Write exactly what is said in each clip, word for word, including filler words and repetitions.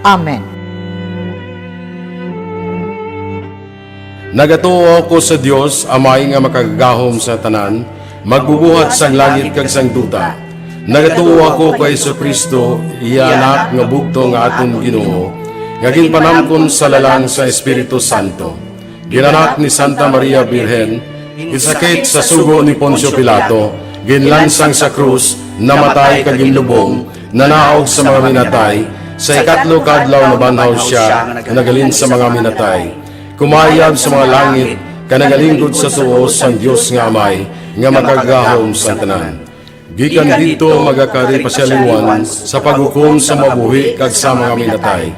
Amen. Nagatuo ako sa Dios, Amay nga Makagagahom sa Tanan, Magbubuhat sang langit kag sang duta. Nagatuo ako kay Jesu-Cristo, iya Anak nga bugtong nga aton Ginoo, nga ginpanamkon sa lalang sa Espiritu Santo. Ginanak ni Santa Maria Birhen, ginsakit sa sugo ni Poncio Pilato, ginlansang sa krus, namatay kag ginlubong, nanaog sa mga minatay, sa ikatlo ka adlaw nabanhaw sia nga naghalin sa mga minatay. Kumayab sa mga langit, kag nagalingkod sa tuo sang Dios nga Amay, nga Makagagahom sang Tanan. Gikan didto magakari pa sia liwat sa paghukom sa mabuhi kag sa mga minatay.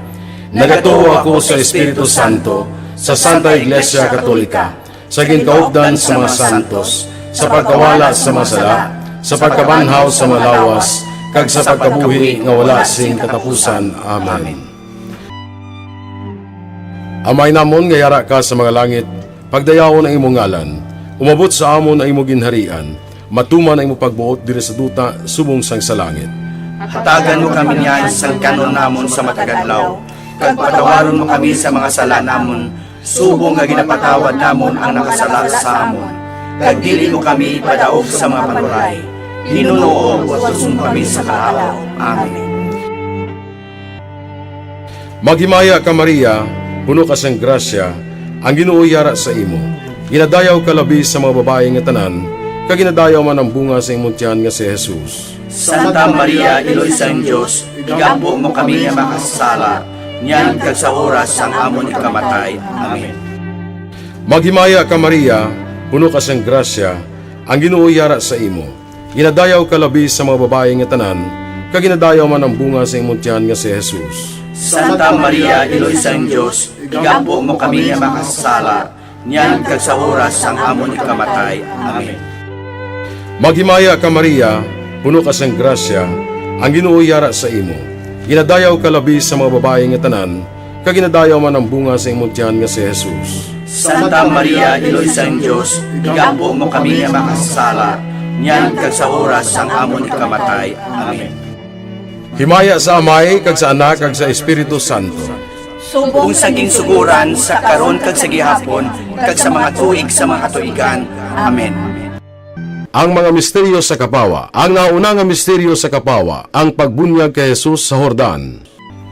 Nagatuo ako sa Espiritu Santo, sa Santa Iglesia Katolika, sa ginkaupdan sa mga santos, sa pagkawala sa mga sala, sa pagkabanhaw sa mga lawas, kag sa pagkabuhi nga wala sing katapusan. Amen. Amay namon nga yara ka sa mga langit, pagdayawon ang imo ngalan. Umabot sa amon ang imo ginharian. Matuman ang imo pagbuot diri sa duta subong sang sa langit. Hatagan mo kami niyan sang kan-on namon sa matag adlaw, kag patawaron mo kami sa mga sala namon, subong nga ginapatawad namon ang nakasala sa amon. Kag dili mo kami ipadaog sa mga panuray. Ginoo, watuson mo kami sa kahawa. Amen. Maghimaya ka, Maria, puno ka sang grasya, ang Ginoo yara sa imo. Ginadayaw ka labi sa mga babayi nga tanan, kag ginadayaw man ang bunga sa imong tiyan nga si Jesus. Santa Maria, Iloy sang Dios, igampo mo kami nga makasasala, niyan kag sa oras sang amon ikamatay. Amen. Maghimaya ka, Maria, puno ka sang grasya, ang Ginoo yara sa imo. Ginadayaw ka labi sa mga babayi nga tanan, kag ginadayaw man ang bunga sa imong tiyan nga si Jesus. Santa Maria, Iloy sang Dios, igampo mo kami nga makasasala, niyan kag sa oras sang amon ikamatay. Amen. Maghimaya ka, Maria, puno ka sang grasya, ang Ginoo yara sa imo. Ginadayaw ka labi sa mga babayi nga tanan, kag ginadayaw man ang bunga sa imong tiyan nga si Jesus. Santa Maria, Iloy sang Dios, igampo mo kami nga makasasala, niyan kag sa oras sang amon ikamatay. Amen. Himaya sa Amay, kag sa Anak, kag sa Espiritu Santo. Subong sa ginsugoran, sa karon, kag sa gihapon, kag sa mga tuig sa mga katuigan. Amen. Ang mga misteryo sa kapawa. Ang nauna nga misteryo sa kapawa, ang pagbunyag kay Jesus sa Jordan.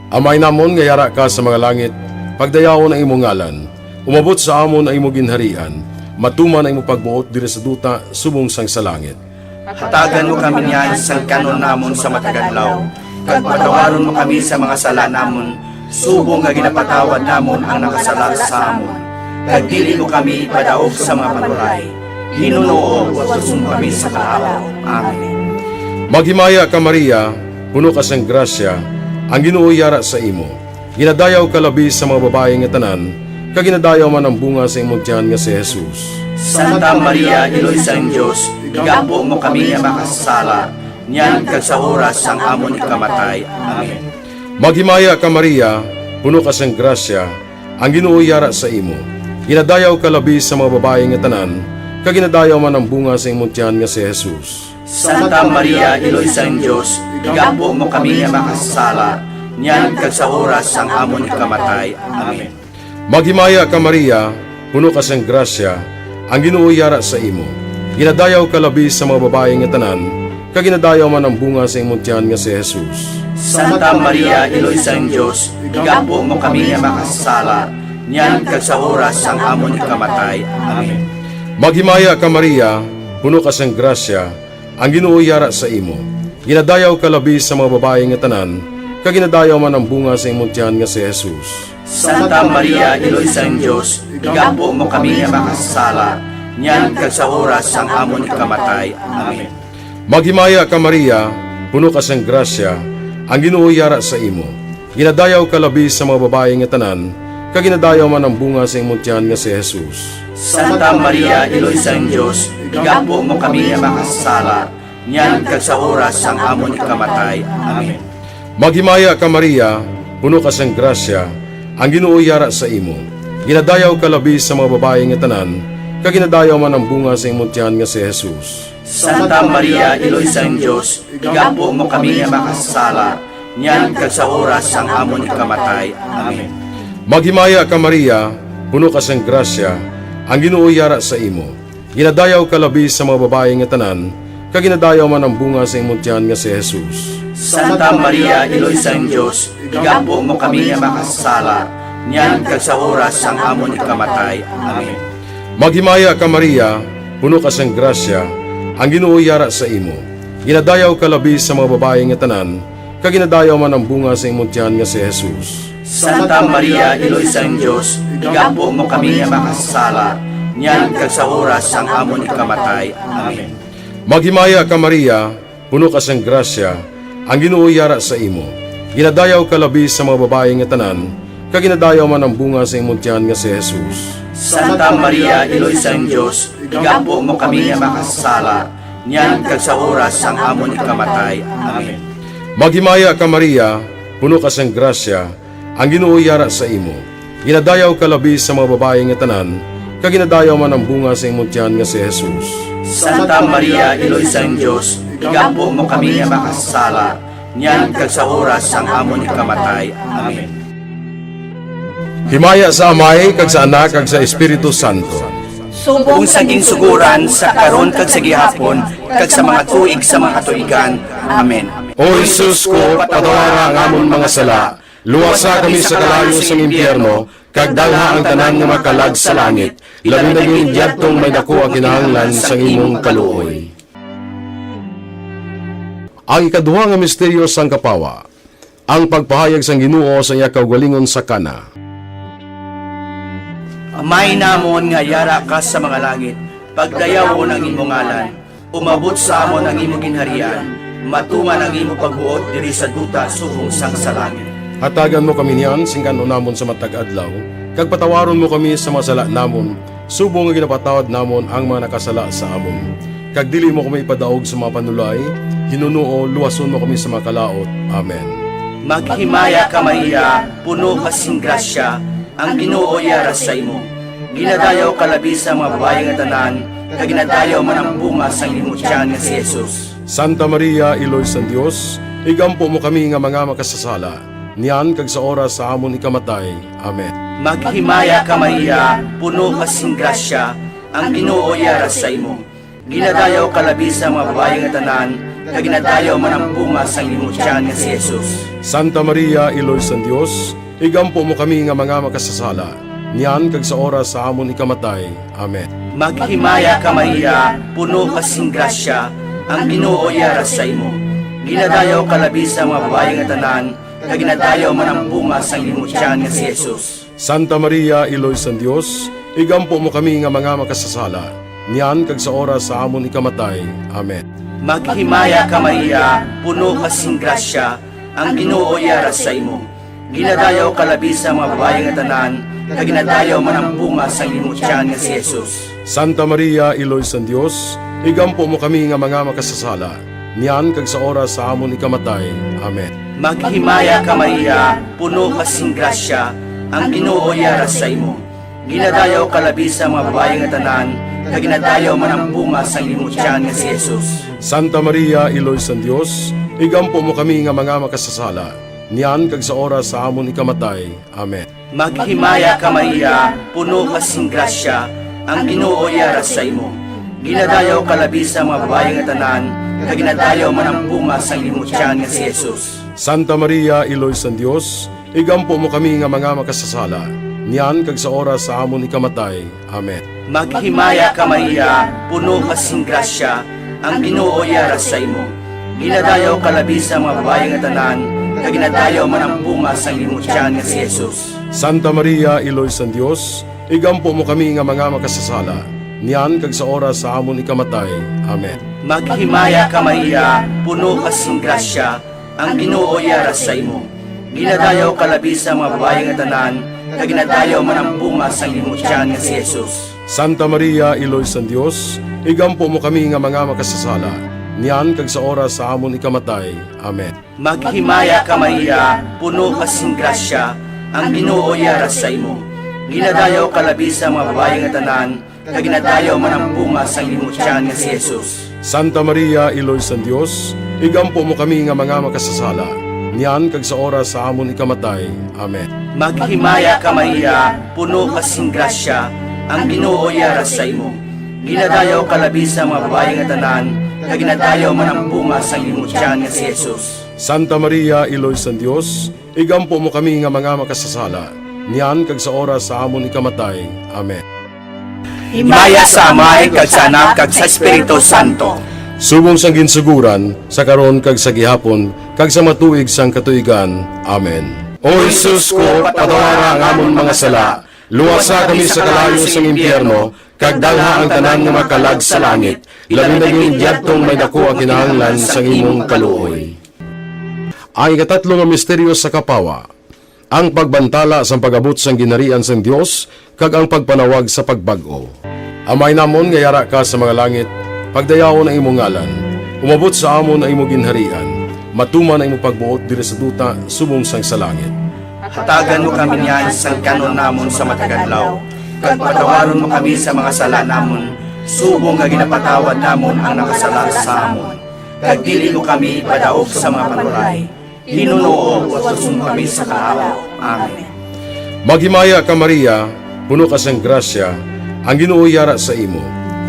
Amay namon nga yara ka sa mga langit, pagdayawon ang imo ngalan. Umabot sa amon ang imo ginharian. Matuman ang imo pagbuot diri sa duta subong sang sa langit. Hatagan mo kami niyan sang kan-on namon sa matag adlaw, kag patawaron mo kami sa mga sala namon, subong nga ginapatawad namon ang nakasala sa amon. Kag dili mo kami ipadaog sa mga panuray. Ginoo, watuson mo kami sa kahawa. Amen. Maghimaya ka, Maria, puno ka sang grasya, ang Ginoo yara sa imo. Ginadayaw ka labi sa mga babayi nga tanan, kag ginadayaw man ang bunga sa imong tiyan nga si Jesus. Santa Maria, Iloy sang Dios, igampo mo kami nga makasasala, niyan kag sa oras sang amon ikamatay. Amen. Maghimaya ka, Maria, puno ka sang grasya, ang Ginoo yara sa imo. Ginadayaw ka labi sa mga babayi nga tanan, kag ginadayaw man ang bunga sa imong tiyan nga si Jesus. Santa Maria, Iloy sang Dios, igampo mo kami nga makasasala, niyan kag sa oras sang amon ikamatay. Amen. Maghimaya ka, Maria, puno ka sang grasya, ang Ginoo yara sa imo. Ginadayaw ka labi sa mga babayi nga tanan, kag ginadayaw man ang bunga sa imong tiyan nga si Jesus. Santa Maria, Iloy sang Dios, igampo mo kami nga makasasala, niyan kag sa oras sang amon ikamatay. Amen. Maghimaya ka, Maria, puno ka sang grasya, ang Ginoo yara sa imo. Ginadayaw ka labi sa mga babayi nga tanan, kag ginadayaw man ang bunga sa imong tiyan nga si Jesus. Santa Maria, Iloy sang Dios, igampo mo kami nga makasasala, niyan kag sa oras sang amon ikamatay. Amen. Maghimaya ka, Maria, puno ka sang grasya, ang Ginoo yara sa imo. Ginadayaw ka labi sa mga babayi nga tanan, kag ginadayaw man ang bunga sa imong tiyan nga si Jesus. Santa Maria, Iloy sang Dios, igampo mo kami nga makasasala, niyan kag sa oras sang amon ikamatay. Amen. Maghimaya ka, Maria, puno ka sang grasya, ang Ginoo yara sa imo. Ginadayaw ka labi sa mga babayi nga tanan, kag ginadayaw man ang bunga sa imong tiyan nga si Jesus. Santa Maria, Iloy sang Dios, igampo mo kami nga makasasala, niyan kag sa oras sang amon ikamatay. Amen. Maghimaya ka, Maria, puno ka sang grasya, ang Ginoo yara sa imo. Ginadayaw ka labi sa mga babayi nga tanan, kag ginadayaw man ang bunga sa imong tiyan nga si Jesus. Santa Maria, Iloy sang Dios, igampo mo kami nga makasasala, niyan kag sa oras sang amon ikamatay. Amen. Maghimaya ka, Maria, puno ka sang grasya, ang Ginoo yara sa imo. Ginadayaw ka labi sa mga babayi nga tanan, kag ginadayaw man ang bunga sa imong tiyan nga si Jesus. Santa Maria, Iloy sang Dios, igampo mo kami nga makasasala, niyan kag sa oras sang amon ikamatay. Amen. Maghimaya ka, Maria, puno ka sang grasya, ang Ginoo yara sa imo. Ginadayaw ka labi sa mga babayi nga tanan, kag ginadayaw man ang bunga sa imong tiyan nga si Jesus. Santa Maria, Iloy sang Dios, igampo mo kami nga makasasala, niyan kag sa oras sang amon ikamatay. Amen. Maghimaya ka, Maria, puno ka sang grasya, ang Ginoo yara sa imo. Ginadayaw ka labi sa mga babayi nga tanan, kag ginadayaw man ang bunga sa imong tiyan nga si Jesus. Santa Maria, Iloy sang Dios, igampo mo kami nga makasasala, niyan kag sa oras sang amon ikamatay. Amen. Himaya sa Amay, kag sa Anak, kag sa Espiritu Santo. Subong sa ginsugoran, sa karon, kag sa gihapon, kag sa mga tuig sa mga katuigan. Amen. O Jesus ko, patawara ang amon mga sala, luwasa kami sa kalayo sang impyerno, kag dalha ang tanan nga makalag sa langit, labi na gid yadtong may daku ang kinahanglan sang imong kaluoy. Ang ikaduha nga misteryo sang kapawa, ang pagpahayag sang Ginoo sa iya kaugalingon sa Cana. Amay namon nga yara ka sa mga langit, pagdayawon ang imo ngalan, umabot sa amon ang imo ginharian, matuman ang imo pagbuot diri sa duta subong sang sa langit. Hatagan mo kami niyan sing kan-on namon sa matag adlaw, kag patawaron mo kami sa mga sala namon, subong nga ginapatawad namon ang mga nakasala sa amon. Kag dili mo kami ipadaog sa mga panulay, hinunoo, luwason mo kami sa mga kalaut. Amen. Maghimaya ka, Maria, puno ka sing grasya, ang Ginoo yara sa imo. Ginadayaw ka labi sa mga babayi nga tanan, kag ginadayaw man ang bunga sang imo tiyan nga si Jesus. Santa Maria, Iloy sang Dios, igampo mo kami nga mga makasasala, niyan kag sa oras sa amon ikamatay. Amen. Maghimaya ka, Maria, puno ka sing grasya, ang Ginoo yara sa imo. Ginadayaw ka labi sa mga babayi nga tanan, kag ginadayaw man ang bunga sang imo tiyan nga si Jesus. Santa Maria, Iloy sang Dios, igampo mo kami nga mga makasasala, niyan kag sa oras sa amon ikamatay. Amen. Maghimaya ka, Maria, puno ka sing grasya, ang Ginoo yara sa imo. Ginadayaw ka labi sa mga babayi nga tanan, kag ginadayaw man ang bunga sang imo tiyan nga si Jesus. Santa Maria, Iloy sang Dios, igampo mo kami nga mga makasasala, niyan kag sa oras sa amon ikamatay. Amen. Maghimaya ka, Maria, puno ka sing grasya, ang Ginoo yara sa imo. Ginadayaw ka labi sa mga babayi nga tanan, kag ginadayaw man ang bunga sang imo tiyan nga si Jesus. Santa Maria, Iloy sang Dios, igampo mo kami nga mga makasasala, niyan kag sa oras sa amon ikamatay. Amen. Maghimaya ka, Maria, puno ka sing grasya, ang Ginoo yara sa imo. Ginadayaw ka labi sa mga babayi nga tanan, kag ginadayaw man ang bunga sang imo tiyan nga si Jesus. Santa Maria, Iloy sang Dios, igampo mo kami nga mga makasasala, niyan kag sa oras sa amon ikamatay. Amen. Maghimaya ka, Maria, puno ka sing grasya, ang Ginoo yara sa imo. Ginadayaw ka labi sa mga babayi nga tanan, kag ginadayaw man ang bunga sang imo tiyan nga si Jesus. Santa Maria, Iloy sang Dios, igampo mo kami nga mga makasasala, niyan kag sa oras sa amon ikamatay. Amen. Maghimaya ka, Maria, puno ka sing grasya, ang Ginoo yara sa imo. Ginadayaw ka labi sa mga babayi nga tanan, kag ginadayaw man ang bunga sang imo tiyan nga si Jesus. Santa Maria, Iloy sang Dios, igampo mo kami nga mga makasasala, niyan kag sa oras sa amon ikamatay. Amen. Maghimaya ka, Maria, puno ka sing grasya, ang Ginoo yara sa imo. Ginadayaw ka labi sa mga babayi nga tanan, kag ginadayaw man ang bunga sang imo tiyan nga si Jesus. Santa Maria, Iloy sang Dios, igampo mo kami nga mga makasasala, niyan kag sa oras sa amon ikamatay. Amen. Maghimaya ka, Maria, puno ka sing grasya, ang Ginoo yara sa imo. Ginadayaw ka labi sa mga babayi nga tanan, kag ginadayaw man ang bunga sang imo tiyan nga si Jesus. Santa Maria, Iloy sang Dios, igampo mo kami nga mga makasasala, niyan kag sa oras sa amon ikamatay. Amen. Maghimaya ka, Maria, puno ka sing grasya, ang Ginoo yara sa imo. Ginadayaw ka labi sa mga babayi nga tanan, kag ginadayaw man ang bunga sang imong tiyan nga si Jesus. Santa Maria, Iloy sang Dios, igampo mo kami nga mga makasasala, niyan kag sa oras sa amon ikamatay. Amen. Himaya sa Amay, kag sa Anak, kag sa Espiritu Santo. Subong sang ginsugoran, sa karon kag sa gihapon, kag sa matuig sang katuigan. Amen. O Jesus ko, patawara ang amon mga sala, luwasa kami sa kalayo sang impyerno, kag dalha ang tanan nga makalag sa langit, labi na gid yadtong may daku ang kinahanglan sang imong kaluoy. Ang ikatatlo nga misteryo sa kapawa, ang pagbantala sang pag-abot sang ginharian sang Dios kag ang pagpanawag sa pagbag-o. Amay namon nga yara ka sa mga langit, pagdayawon ang imo ngalan. Umabot sa amon ang imo ginharian. Matuman ang imo pagbuot diri sa duta subong sang sa langit. Hatagan mo kami niyan sang kan-on namon sa matag adlaw, kag patawaron mo kami sa mga sala namon, subong nga ginapatawad namon ang nakasala sa amon. Kag dili mo kami ipadaog sa mga panulay, hinunoo, utuson mo kami sa kalayo. Amen. Maghimaya ka, Maria, puno ka sang grasya, ang Ginoo yara sa imo.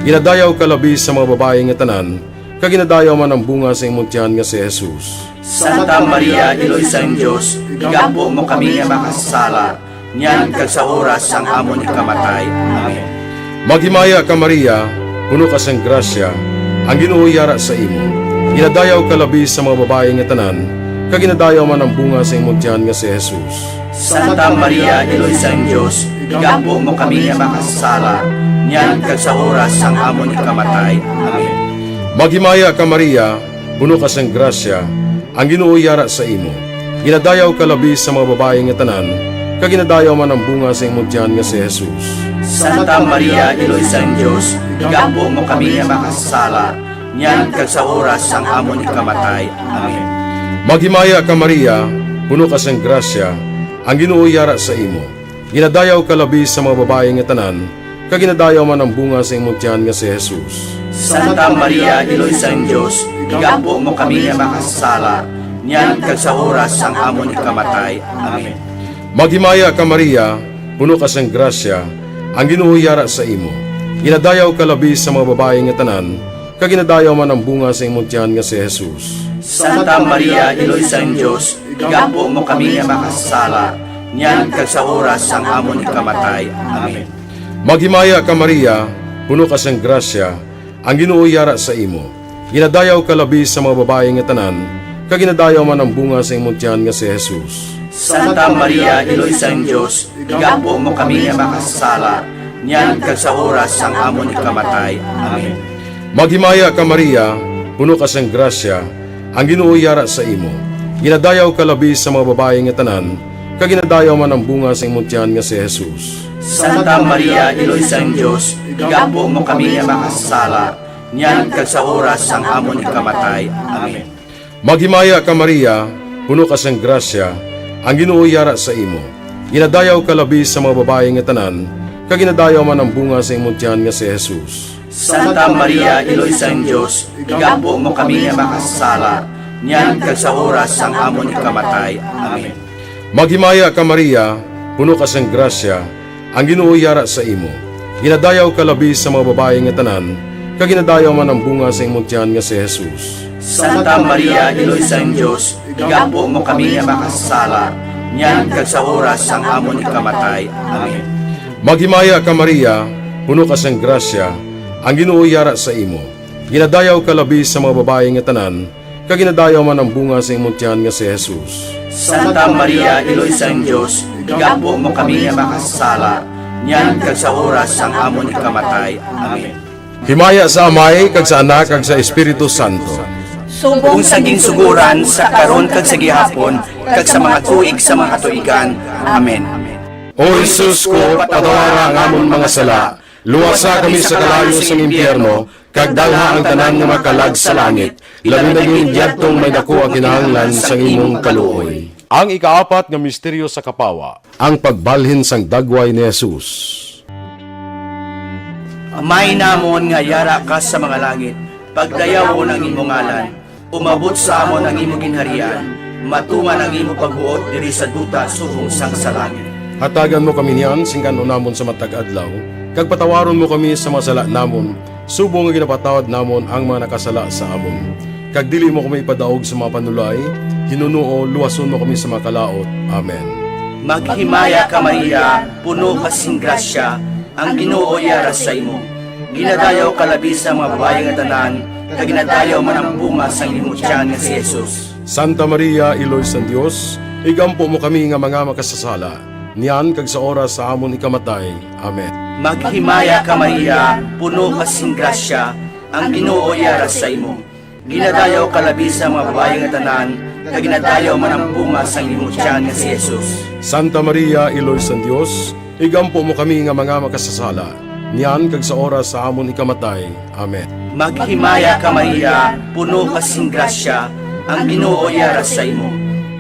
Ginadayaw ka labi sa mga babayi nga tanan, kag ginadayaw man ang bunga sa imong tiyan nga si Jesus. Santa Maria, Iloy sang Dios, igampo mo kami nga makasasala, niyan kag sa oras sang amon ikamatay. Amen. Maghimaya ka, Maria, puno ka sang grasya, ang Ginoo yara sa imo. Ginadayaw ka labi sa mga babayi nga tanan, kag ginadayaw man ang bunga sa imong tiyan nga si Jesus. Santa Maria, Iloy sang Dios, igampo mo kami nga makasasala, niyan kag sa oras sang amon ikamatay. Amen. Maghimaya ka, Maria, puno ka sang grasya, ang Ginoo yara sa imo. Ginadayaw ka labi sa mga babayi nga tanan, kag ginadayaw man ang bunga sa imong tiyan nga si Jesus. Santa Maria, Iloy sang Dios, igampo mo kami nga makasasala, niyan kag sa oras sang amon ikamatay. Amen. Maghimaya ka, Maria, puno ka sang grasya, ang Ginoo yara sa imo. Ginadayaw ka labi sa mga babayi nga tanan, kag ginadayaw man ang bunga sa imong tiyan nga si Jesus. Santa Maria, Iloy sang Dios, igampo mo kami nga makasasala, niyan kag sa oras sang amon ikamatay. Amen. Maghimaya ka, Maria, puno ka sang grasya, ang Ginoo yara sa imo. Ginadayaw ka labi sa mga babayi nga tanan, kag ginadayaw man ang bunga sa imong tiyan nga si Jesus. Santa Maria, Iloy sang Dios, igampo mo kami nga makasasala, niyan kag sa oras sang amon ikamatay. Amen. Maghimaya ka, Maria, puno ka sang grasya, ang Ginoo yara sa imo. Ginadayaw ka labi sa mga babayi nga tanan, kag ginadayaw man ang bunga sa imong tiyan nga si Jesus. Santa Maria, Iloy sang Dios, igampo mo kami nga makasasala, niyan kag sa oras sang amon ikamatay. Amen. Maghimaya ka, Maria, puno ka sang grasya, ang Ginoo yara sa imo. Ginadayaw ka labi sa mga babayi nga tanan, kag ginadayaw man ang bunga sa imong tiyan nga si Jesus. Santa Maria, Iloy sang Dios, igampo mo kami nga makasasala, niyan kag sa oras sang amon ikamatay. Amen. Maghimaya ka, Maria, puno ka sang grasya, ang Ginoo yara sa imo. Ginadayaw ka labi sa mga babayi nga tanan, kag ginadayaw man ang bunga sa imong tiyan nga si Jesus. Santa Maria, Iloy sang Dios, igampo mo kami nga makasasala, niyan kag sa oras sang amon ikamatay. Amen. Maghimaya ka, Maria, puno ka sang grasya, ang Ginoo yara sa imo. Ginadayaw ka labi sa mga babayi nga tanan, kag ginadayaw man ang bunga sa imong tiyan nga si Jesus. Santa Maria, Iloy sang Dios, igampo mo kami nga makasasala, niyan kag sa oras sang amon ikamatay. Amen. Maghimaya ka, Maria, puno ka sang grasya, ang Ginoo yara sa imo. Ginadayaw ka labi sa mga babayi nga tanan, kag ginadayaw man ang bunga sa imong tiyan nga si Jesus. Santa Maria, Iloy sang Dios, igampo mo kami nga makasasala, niyan kag sa oras sang amon ikamatay. Amen. Himaya sa Amay, kag sa Anak, kag sa Espiritu Santo. Subong sa ginsugoran, sa karon, kag sa gihapon, kag sa mga tuig sa mga katuigan. Amen. O Jesus ko, patawara ang amon mga sala, luwasa kami sa kalayo sang impyerno, kag dalha ang tanan nga makalag sa langit, labi na gid yadtong may daku ang kinahanglan sang imong kaluoy. Ang ikaapat nga misteryo sa kapawa, ang pagbalhin sang dagway ni Jesus. Amay namon nga yara ka sa mga langit, pagdayawon ang imo ngalan, umabot sa amon ang imo ginharian, Matuman ang imo pagbuot diri sa duta subong sang sa langit. Hatagan mo kami niyan sing kan-on namon sa matag adlaw, kag patawaron mo kami sa mga sala namon, subong nga ginapatawad namon ang mga nakasala sa amon. Kag dili mo kami ipadaog sa mga panulay, hinunoo, luwason mo kami sa mga kalaut. Amen. Maghimaya ka, Maria, puno ka sing grasya, ang Ginoo yara sa imo. Ginadayaw ka labi sa mga babayi nga tanan, kag ginadayaw man ang bunga sang imo tiyan nga si Jesus. Santa Maria, Iloy sang Dios, igampo mo kami nga mga makasasala, niyan kag sa oras sa amon ikamatay. Amen. Maghimaya ka, Maria, puno ka sing grasya, ang Ginoo yara sa imo. Ginadayaw ka labi sa mga babayi nga tanan, kag ginadayaw man ang bunga sang imo tiyan nga si Jesus. Santa Maria, Iloy sang Dios, igampo mo kami nga mga makasasala, niyan kag sa oras sa amon ikamatay. Amen. Maghimaya ka, Maria, puno ka sing grasya, ang Ginoo yara sa imo.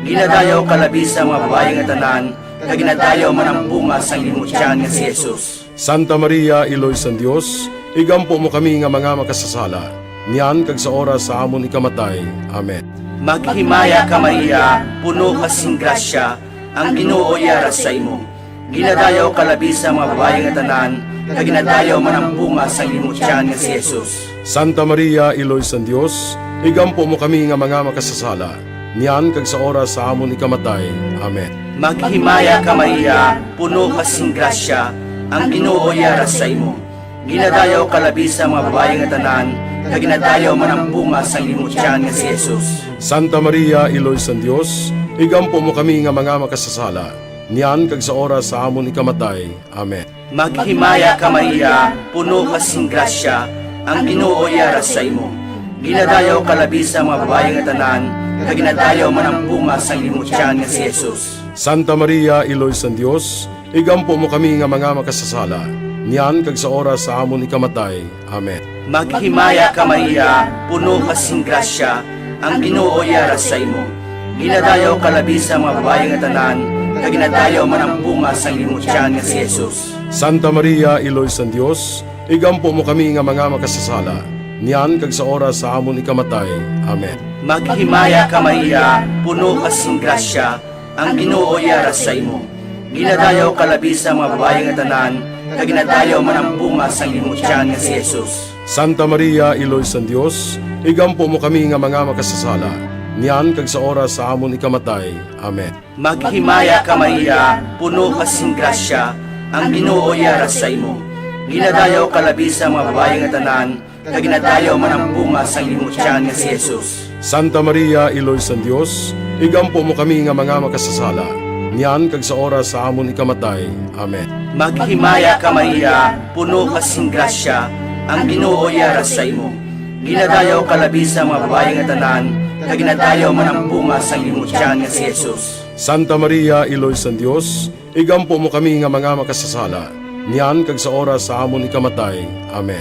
Ginadayaw ka labi sa mga babayi nga tanan, kag ginadayaw man ang bunga sang imo tiyan nga si Jesus. Santa Maria, Iloy sang Dios, igampo mo kami nga mga makasasala, niyan kag sa oras sa amon ikamatay. Amen. Maghimaya ka, Maria, puno ka sing grasya, ang Ginoo yara sa imo. Ginadayaw ka labi sa mga babayi nga tanan, kag ginadayaw man ang bunga sang imo tiyan nga si Jesus. Santa Maria, Iloy sang Dios, igampo mo kami nga mga makasasala, niyan kag sa oras sa amon ikamatay. Amen. Maghimaya ka, Maria, puno ka sing grasya, ang Ginoo yara sa imo. Ginadayaw ka labi sa mga babayi nga tanan, kag ginadayaw man ang bunga sang imo tiyan nga si Jesus. Santa Maria, Iloy sang Dios, igampo mo kami nga mga makasasala, niyan kag sa oras sa amon ikamatay. Amen. Maghimaya ka, Maria, puno ka sing grasya, ang Ginoo yara sa imo. Ginadayaw ka labi sa mga babayi nga tanan, kag ginadayaw man ang bunga sang imo tiyan nga si Jesus. Santa Maria, Iloy sang Dios, igampo mo kami nga mga makasasala, niyan kag sa oras sa amon ikamatay. Amen. Maghimaya ka, Maria, puno ka sing grasya, ang Ginoo yara sa imo. Ginadayaw ka labi sa mga babayi nga tanan, kag ginadayaw man ang bunga sang imo tiyan nga si Jesus. Santa Maria, Iloy sang Dios, igampo mo kami nga mga makasasala, niyan kag sa oras sa amon ikamatay. Amen. Maghimaya ka, Maria, puno ka sing grasya, ang Ginoo yara sa imo. Ginadayaw ka labi sa mga babayi nga tanan, kag ginadayaw man ang bunga sang imo tiyan nga si Jesus. Santa Maria, Iloy sang Dios, igampo mo kami nga mga makasasala, niyan kag sa oras sa amon ikamatay. Amen. Maghimaya ka, Maria, puno ka sing grasya, ang Ginoo yara sa imo. Ginadayaw ka labi sa mga babayi nga tanan, kag ginadayaw man ang bunga sang imo tiyan nga si Jesus. Santa Maria, Iloy sang Dios, igampo mo kami nga mga makasasala, niyan kag sa oras sa amon ikamatay. Amen. Maghimaya ka, Maria, puno ka sing grasya, ang Ginoo yara sa imo. Ginadayaw ka labi sa mga babayi nga tanan, kag ginadayaw man ang bunga sang imo tiyan nga si Jesus. Santa Maria, Iloy sang Dios, igampo mo kami nga mga makasasala, niyan kag sa oras sa amon ikamatay. Amen.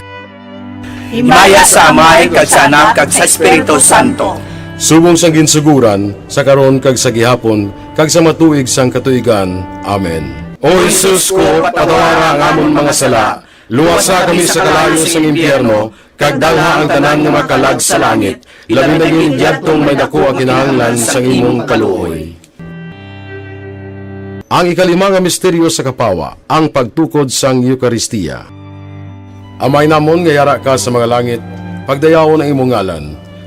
Himaya sa Amay, kag sa Anak, kag sa Espiritu Santo. Subong sang ginsugoran, sa karon, kag sa gihapon, kag sa mga tuig sang katuigan. Amen. O Jesus ko, patawara ang amon mga sala, luwasa kami sa kalayo sang impyerno, kag dalha ang tanan nga makalag sa langit, labi na gid yadtong may daku ang kinahanglan sang imong kaluoy. Ang ikalima nga misteryo sa kapawa, ang pagtukod sang Eukaristia. Amay namon nga yara ka sa mga langit, pagdayawon ang imong ngalan.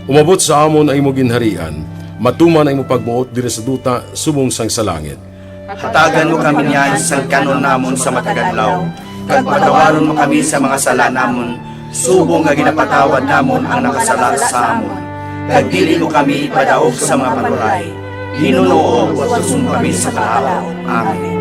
Umabot sa amon ang imong ginharian. Matuman ang imong pagbuot diri sa duta subong sang sa langit. Hatagan mo kami niyan sang kan-on namon sa matag adlaw, kag patawaron mo kami sa mga sala namon, subong nga ginapatawad namon ang nakasala sa amon. Kag dili mo kami ipadaog sa mga panulay. Ginoo, luwason mo kami sa kalaut. Amen.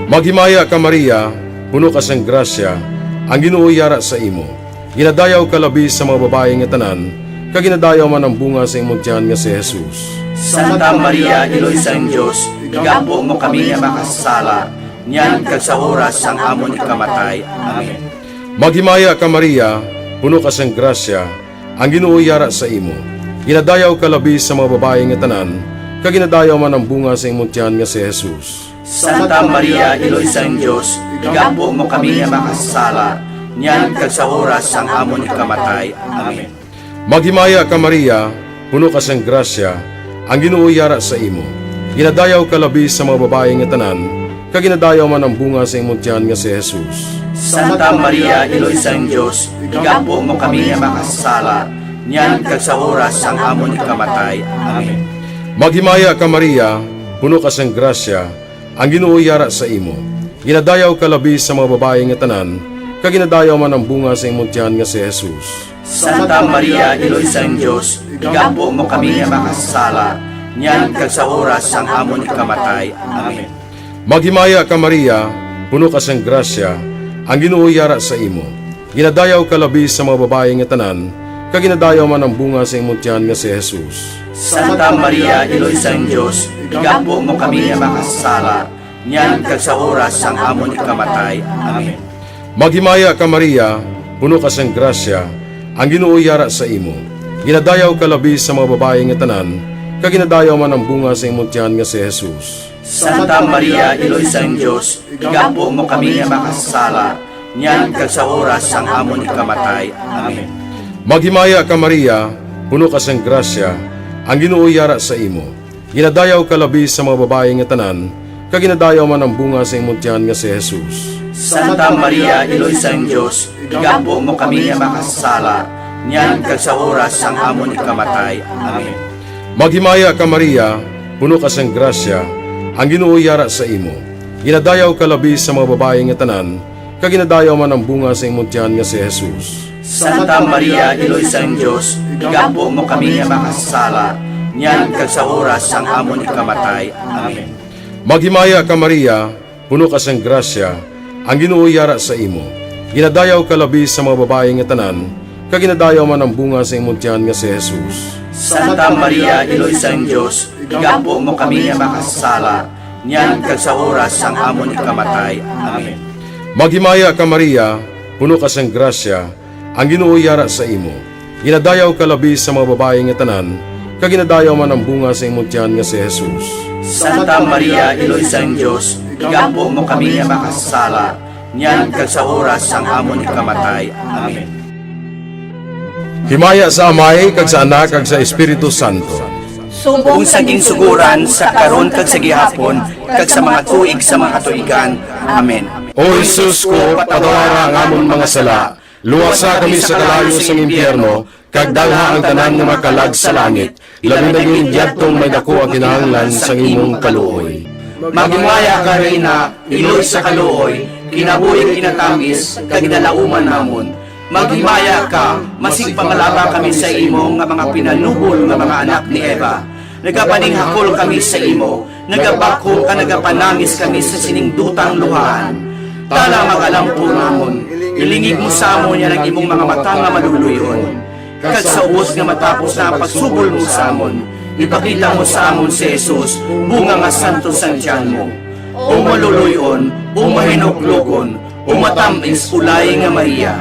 Maghimaya ka, Maria, puno ka sang grasya, ang Ginoo yara sa imo. Ginadayaw ka labi sa mga babayi nga tanan, kag ginadayaw man ang bunga sa imong tiyan nga si Jesus. Santa Maria, Iloy sang Dios, igampo mo kami nga makasasala, niyan kag sa oras sang amon ikamatay. Amen. Maghimaya ka, Maria, puno ka sang grasya, ang Ginoo yara sa imo. Ginadayaw ka labi sa mga babayi nga tanan, kag ginadayaw man ang bunga sa imong tiyan nga si Jesus. Santa Maria, Iloy sang Dios, igampo mo kami nga makasasala, niyan kag sa oras sang amon ikamatay. Amen. Maghimaya ka, Maria, puno ka sang grasya, Ang Ginoo yara sa imo. Ginadayaw ka labi sa mga babayi nga tanan, kag ginadayaw man ang bunga sa imong tiyan nga si Jesus. Santa Maria, Iloy sang Dios, igampo mo kami nga makasasala, niyan kag sa oras sang amon ikamatay. Amen. Maghimaya ka, Maria, puno ka sang grasya, ang Ginoo yara sa imo. Ginadayaw ka labi sa mga babayi nga tanan, kag ginadayaw man ang bunga sa imong tiyan nga si Jesus. Santa Maria, Iloy sang Dios, igampo mo kami nga makasasala, niyan kag sa oras sang amon ikamatay. Amen. Maghimaya ka, Maria, puno ka sang grasya, ang Ginoo yara sa imo. Ginadayaw ka labi sa mga babayi nga tanan, kag ginadayaw man ang bunga sa imong tiyan nga si Jesus. Santa Maria, Iloy sang Dios, igampo mo kami nga makasasala, niyan kag sa oras sang amon ikamatay. Amen. Maghimaya ka, Maria, puno ka sang grasya, ang Ginoo yara sa imo. Ginadayaw ka labi sa mga babayi nga tanan, kag ginadayaw man ang bunga sa imong tiyan nga si Jesus. Santa Maria, Iloy sang Dios, igampo mo kami nga makasasala, niyan kag sa oras sang amon ikamatay. Amen. Maghimaya ka, Maria, puno ka sang grasya, ang Ginoo yara sa imo. Ginadayaw ka labi sa mga babayi nga tanan, kag ginadayaw man ang bunga sa imong tiyan nga si Jesus. Santa Maria, Iloy sang Dios, igampo mo kami nga makasasala, niyan kag sa oras sang amon ikamatay. Amen. Maghimaya ka, Maria, puno ka sang grasya, ang Ginoo yara sa imo. Ginadayaw ka labi sa mga babayi nga tanan, kag ginadayaw man ang bunga sa imong tiyan nga si Jesus. Santa Maria, Iloy sang Dios, igampo mo kami nga makasasala, niyan kag sa oras sang amon ikamatay. Amen. Maghimaya ka, Maria, puno ka sang grasya, ang Ginoo yara sa imo. Ginadayaw ka labi sa mga babayi nga tanan, kag ginadayaw man ang bunga sa imong tiyan nga si Jesus. Santa Maria, Iloy sang Dios, igampo mo kami nga makasasala, niyan kag sa oras sang amon ikamatay. Amen. Maghimaya ka, Maria, puno ka sang grasya, ang Ginoo yara sa imo. Ginadayaw ka labi sa mga babayi nga tanan, kag ginadayaw man ang bunga sa imong tiyan nga si Jesus. Santa Maria, Iloy sang Dios, igampo mo kami nga makasasala, niyan kag sa oras sang amon ikamatay. Amen. Himaya sa Amay, kag sa Anak, kag sa Espiritu Santo. Subong sa ginsuguran, sa karon, kag sa gihapon, kag sa mga tuig sa mga katuigan. Amen. O Jesus ko, patawara ang amon mga sala, luwasa kami sa kalayo sang impyerno, kag dalha ang tanan nga mga kalag sa langit, labi na gid yadtong may daku ang kinahanglan sang imong kaluoy. Maghimaya ka, Reyna, iloy sa kaluoy, kinabuhi kinatamis, kag ginalauman namon. Maghimaya ka, masig pangalaba kami sa imo nga mga pinanubol nga mga anak ni Eva. Nagapaninghakol kami sa imo, nagabakhom kag nagapanangis kami sa sining dutang luhaan. Tana, mag-alampo namon, ilingig mo sa amon yan ang imong mga mata nga maluluy-on. Kag sa ubos nga matapos na ang pagsubol mo sa amon, ipakita mo sa amon si Jesus, bunga nga santos sang tiyan mo. O maluluy-on, o mahinuklogon, o matam-is, ulay nga Maria,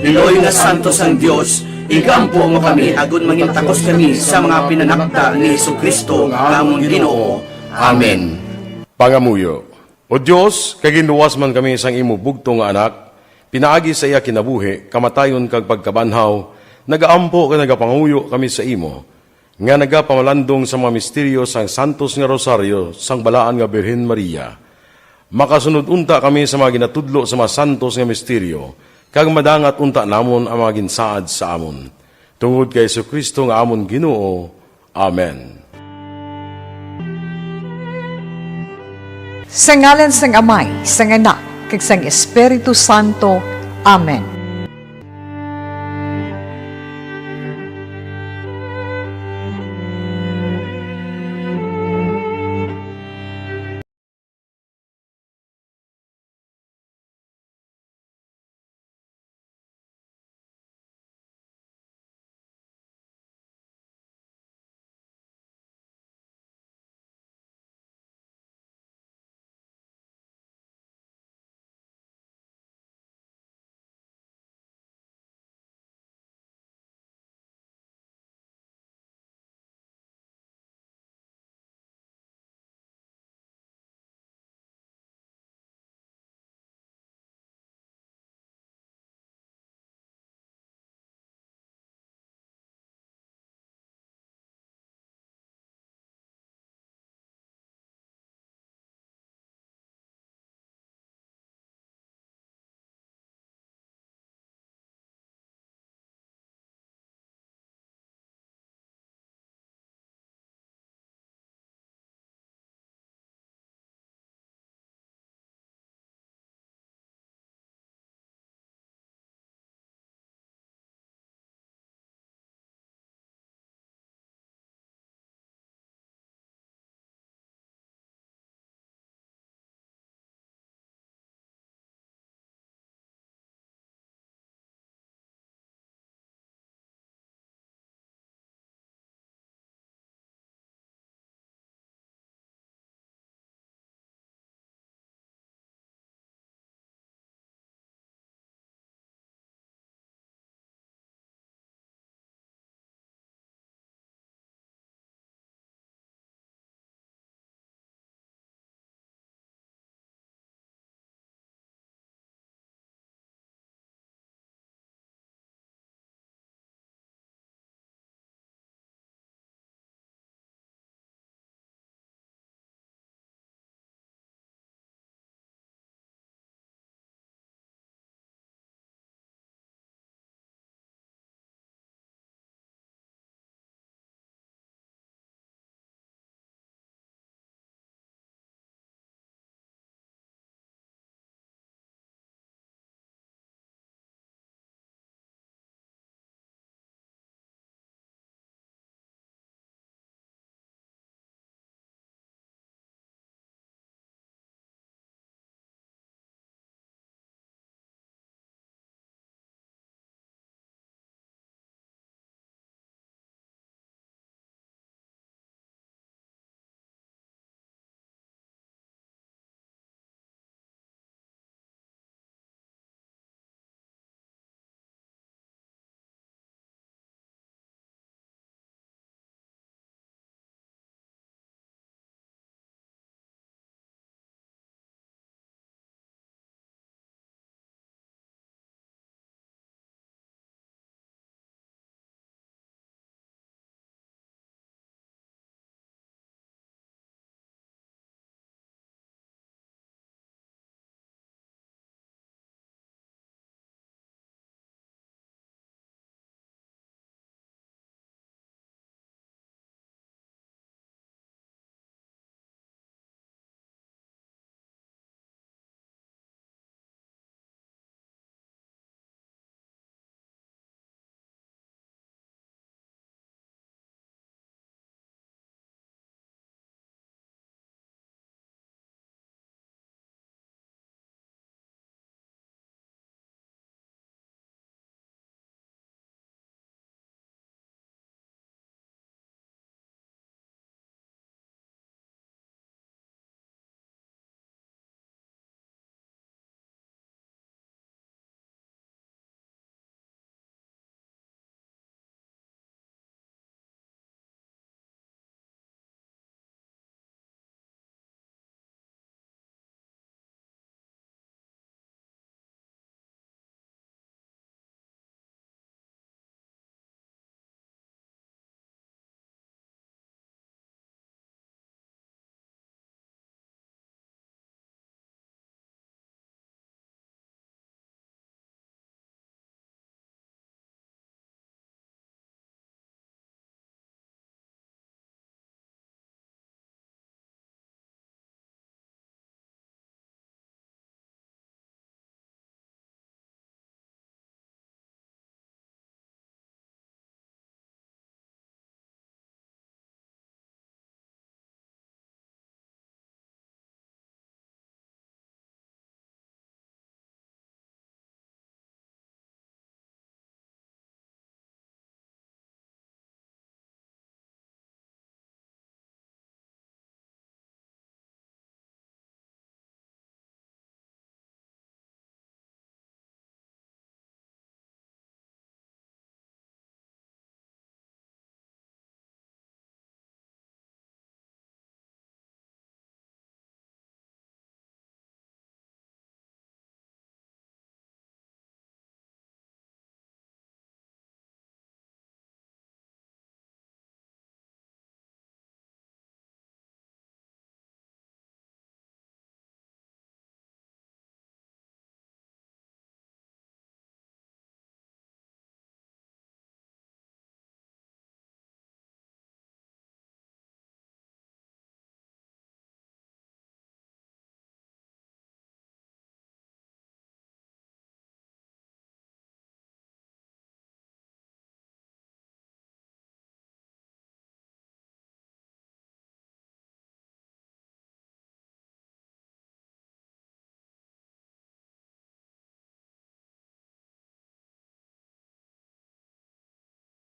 iloy nga santos sang Dios, igampo mo kami agod mangin takos kami sa mga pinanakda ni Jesu-Cristo nga amon Ginoo. Amen. Pangamuyo. O Dios, kay ginluwas man kami sang imo bugtong nga Anak, pinaagi sa iya kinabuhi, kamatayon kag pagkabanhaw, nagaampo kag nagapangamuyo kami sa imo, nga nagapamalandong sa mga misteryo sang santos nga rosaryo sang Balaan nga Birhen Maria. Makasunod unta kami sa mga ginatudlo sa mga santos nga misteryo, kag madangat unta namon ang mga ginsaad sa amon. Tungod kay Jesu-Cristo nga amon Ginoo. Amen. Sa ngalan sang Amay, sang Anak, kag sang Espiritu Santo. Amen.